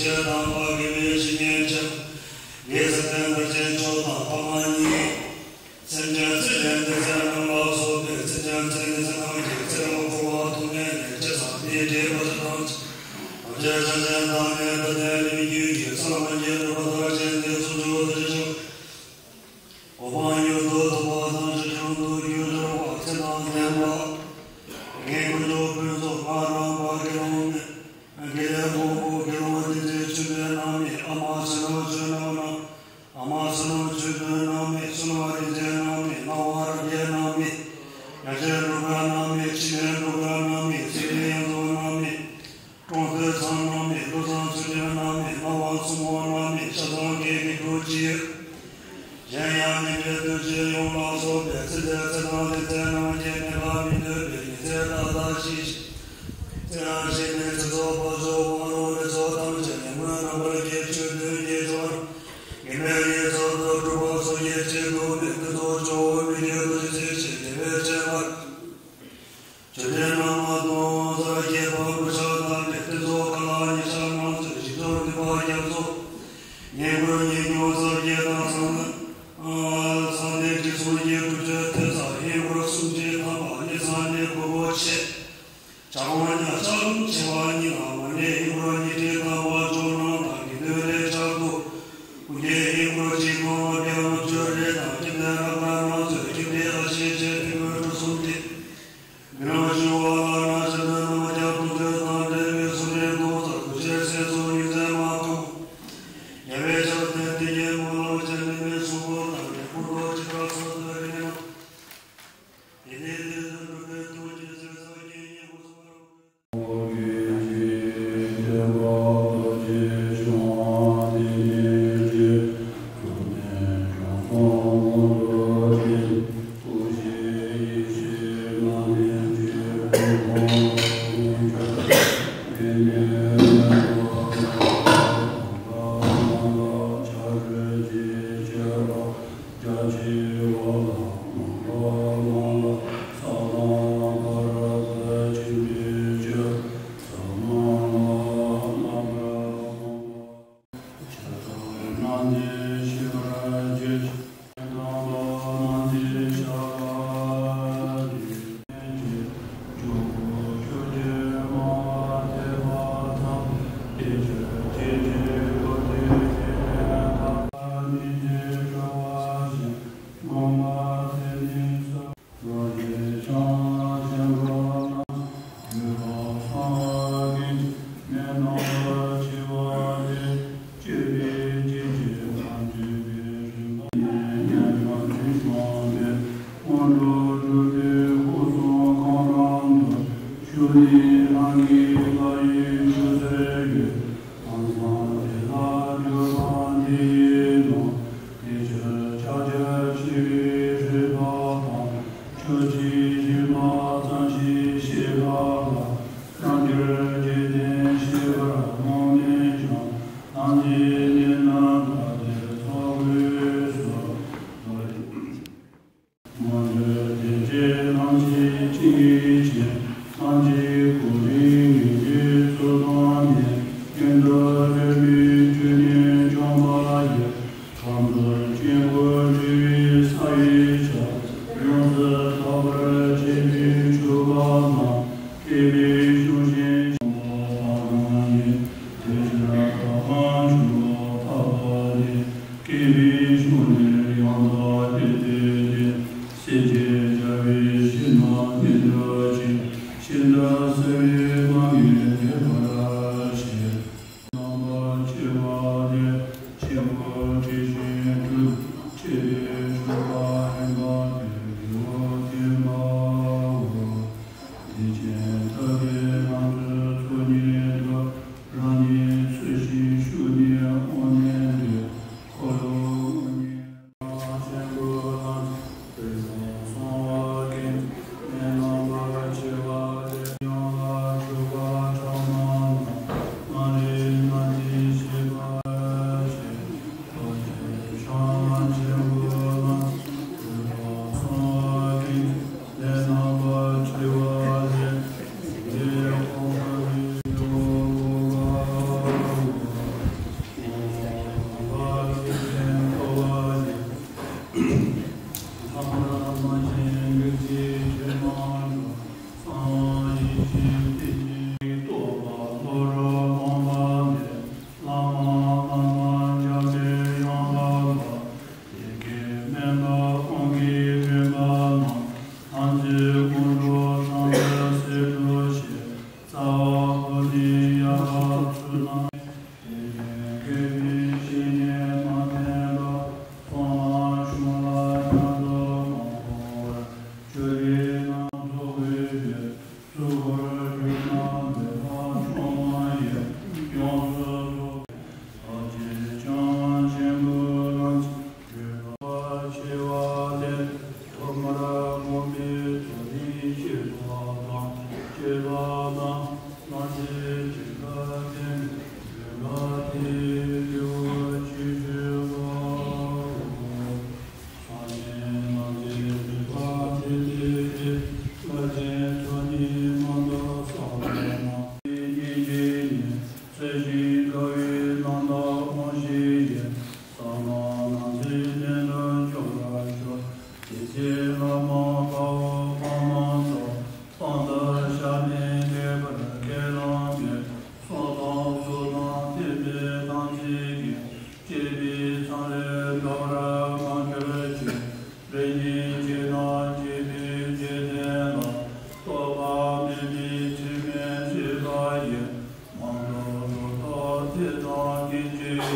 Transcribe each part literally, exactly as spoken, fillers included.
ཆོས་དང་བ་དགེ་བའི་བཤེས་གཉེན་མཆོག །རྒྱལ་སྲས་བསྟན་པ་ཅན་མཆོག་དང་ཕ་མ་གཉིས། སེམས་ཅན་ཚུལ་ཁྲིམས་སྡེ་ཚན་རྣམས་ལ་སོགས་པའི་སེམས་ཅན་ཚུལ་ཁྲིམས་སྡེ་ཚན་རྣམས་ཀྱི་ཚེ་རབས་འཁོར་བ་ཐོག་མེད་ནས་ཇི་ཙམ་དེའི་འབྲེལ་པ་ཅན་ཐམས་ཅད་ཐམས་ཅད་ཆ་ཅན་དང་ནས་ད་ལྟའི་ལིང་རྒྱུད་ཀྱི་ས་ལམ་གྱི་ནུས་པ་མཐར་ཕྱིན་ཏེ་ཚོགས་མཆོག་ཏུ་ཞིག་ཤོག །གོ་འཕང་མྱུར་དུ་ཐོབ་པ་དང་ཞི་འགྲིབ་ཏུ་གྱུར་ཅིག་པ། ཚེ་དང་ལྡན་པ། ངེད་དཀོན་མཆོག་ཕུན་ཚོགས་ང་རངས་པ་དགེ་སློང་མའི། དགེ་ལེགས་ཕུང་པོ་དགེ་སློང་བསྟན་འཛིན་ཆོས་འཕེལ་རྣམ་གཉིས། ཨ་མ་ཚེ་རིང་ཆོས་ནོར་རྣམ། ཨ་མ་ཚེ་རིང་ཆོས་སྒྲོན་རྣམ་གཉིས། བཙུན་མ་རིན་ཆེན་རྣམ་གཉིས། སྣང་བ་རབ་རྒྱས་རྣམ་གཉིས། ཡ་མཚན་འབྲུག་དཀར་རྣམ་གཉིས། འཆི་མེད་འབྲུག་དཀར་རྣམ་གཉིས། ཚེ་རིང་དབྱངས་འཛོམས་རྣམ་གཉིས། ཀྲོང་གསེབ་ཚང་རྣམ་གཉིས། བློ་བཟང་ཚུལ་ཁྲིམས་རྣམ་གཉིས། སྣང་བ་མཚོ་མོ་རྣམ་གཉིས། ཆ་ཚང་སྐྱེས་ཀྱི་གྲོགས་ཀྱིས། གཞན་ཡང་ཉེ་འབྲེལ་དོན་བྱེད་ཡོངས་ལ་སོགས་པའི་ཚེ་འདིར་ཚེ་དང་ལྡན་ཚེ་རྣམས་ཀྱི་ནད་ཀ་མི་འདོད་པའི་ཉི་ཚེ་ཏག་ཏག་ཞིག །ཚེ་རབས་ཤིག་ནས་ཚེ་སྲོག་བར་ཆད་དབང་ལུང་ལས་ཚོགས་ཐམས་ཅད་ཉེ་མོའི་རྣམ་པར་རྒྱལ་ཆོས་སྟོན་གྱི་ཆོག །དགེ་འཕེལ་གྱི་ཚོགས་སུ་གྲུབ་པ་སོགས་ཀྱི་ཆེད་དུ་མི་ཀུན་ཏུ་ཇོ་བོ་མི་བསྐྱོད་རྡོ་རྗེ་ཚེ་ཆེན་རྒྱལ་བའི་བྱིན་རླབས། ཆོས་སྡེ་རྣམ་པ་སྟོང་ཟབ་རྒྱས་པ་སྐུ་ཕྱྭ་དང་འབྲེལ་ཏེ་ཚོགས་ཀ་ལ་ཉེ་ཞག་རྣམས་སུ་ཞིང་སྦྱོར་ནུས་པ་རྒྱ་མཚོ། ཉེ་འཁོར་ཉེ་སྐྱོང་ཟབ་རྒྱས་དང་སངས་སངས་རྒྱས་ཀྱི་གསུང་གི་སྒྲུབ་མཆོད་ཐེབས་རྩ་ཧིན་སྒོར་སུམ་ཁྲི་ཐམ་པ་ཉི་ཚང་ནས་གོ་བོ་ཆེ། བྱ་བ་ཉག་ཆག་ཆེ་བ་གཉིས་དང་མ་ནས་ཧིན་སྒོར་ཉི་ཁྲི་ཐམ་པ་ཇོ་ནང་དང་དགེ་འདུན་ལས་བྱ་དུ། ཀུན་མཁྱེན་ཧིན་སྒོར་གཅིག་སྟོང་ལྔ་བརྒྱ་ལྔ་བཅུ་རེ་དང་ཁྱིམ་ལས་རབ་དཀར་རྣམ་ཚོས་ཁྱིམ་སྡེ་ཨ་ཤེ་ཆེ་ཐིག་སྒོར་ཁྲུ་སུམ་སྟེ། མི་རང་ཞུ་བ་ལ་ན་ཞིག་ཏུ་རྣམ་རྒྱལ་དུ་འདོད་དང་འབྲེལ་བའི་སུ་རེ་དོ་ཚར་དུ་ཆེར་སེ་སོ་ཡུན་ཚད་མ་ཀུ། རྒྱལ་བའི་ཞབས་བརྟན་ཏི་ཡེ་མོ་ལ་བཅས་ནི་མེ་སུ་བོ་དང་ནི་ཀུར་རོ་ཅི་ཀ་སོ་ཏུ་རི་ནི་མ། དེ་ནས་དེ་ཚུ་འགྲུབ་པའི་ཐུགས་རྗེ་ཟེར་ས་སྐྱེ་ཉིད་ཀུ་སོ་ར།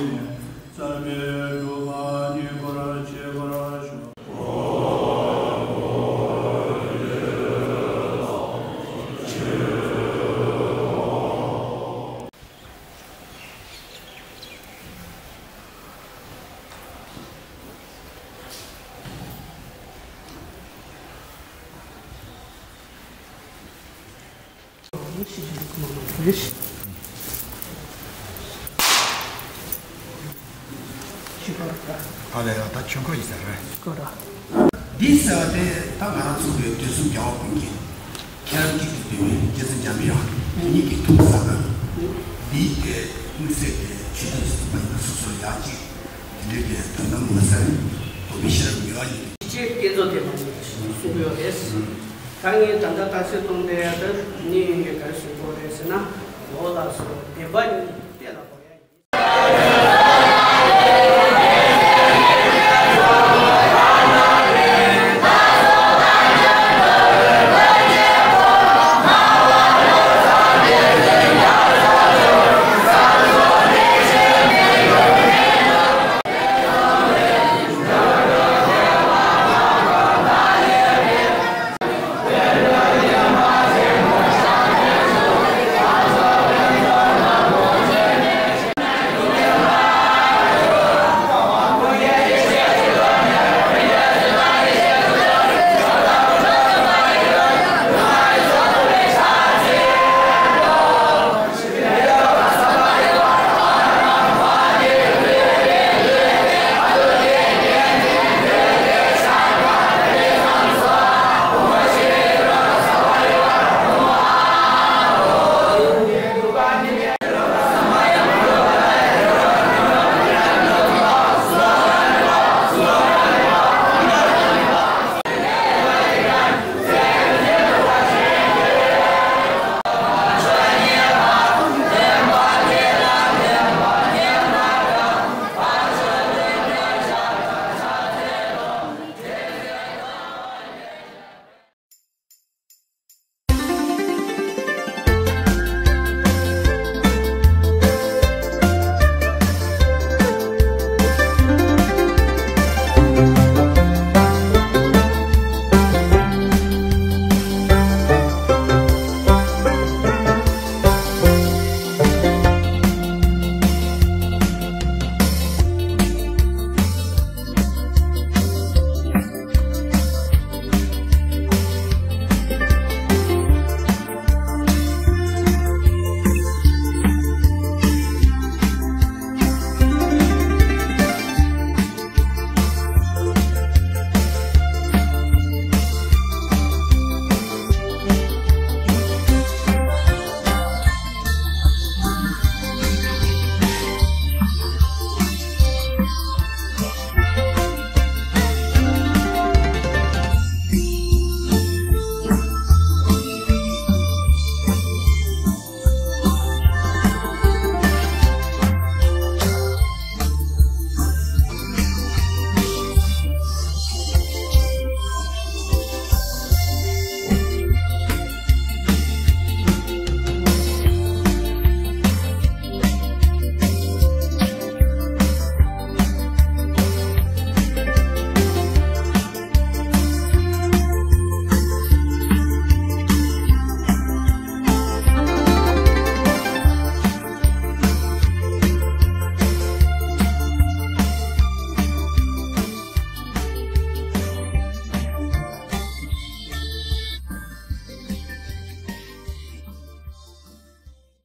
བསམ་པས་འགྲུབ་པ་ཉིད་སྐོར་བྱེད་པར་ཤོག། ཨ་ལས་ཡ་ད་ཆོས་འཁོར་ཡིན་ས་རེད། འདི་ཟེར་བ་དེ་ད་ང་རང་ཚོ་གི་དུས་གསུམ་རྒྱལ་བ་ཀུན་གྱི་ཁྱེད་རང་གཅིག་ཏུ་འདུས་པའི་རྗེ་བཙུན་འཇམ་པའི་དབྱངས་དེ་ཉིད་ཀྱི་ཐུགས་བསགས་པ། འདིའི་དེ་དམིགས་བསལ་གྱི་ཆོས་ཐུན་ཞིག་པ་ཡིན་ན་སོ་སོར་ཡང་གཅིག་དེ་འདྲའི་གི་དོན་དམ་མ་ཟད་དགོན་པའི་ཤེས་རབ་ཉེ་བ་ཡིན། ཅེས་བསྟན་རྫོགས་དེ་མ་ཡིན་གསུང་གི་ཡོད་རེད། ད་ངས་ད་ལྟ་རྟགས་གསལ་གཏོང་དེ་ད་ནི་ཡིན་གྱི་ག་རེ་གསུང་གི་ཡོད་རེད་ཟེར་ན། འོ་ལགས་སོ། བདེན་པ་ཉིད་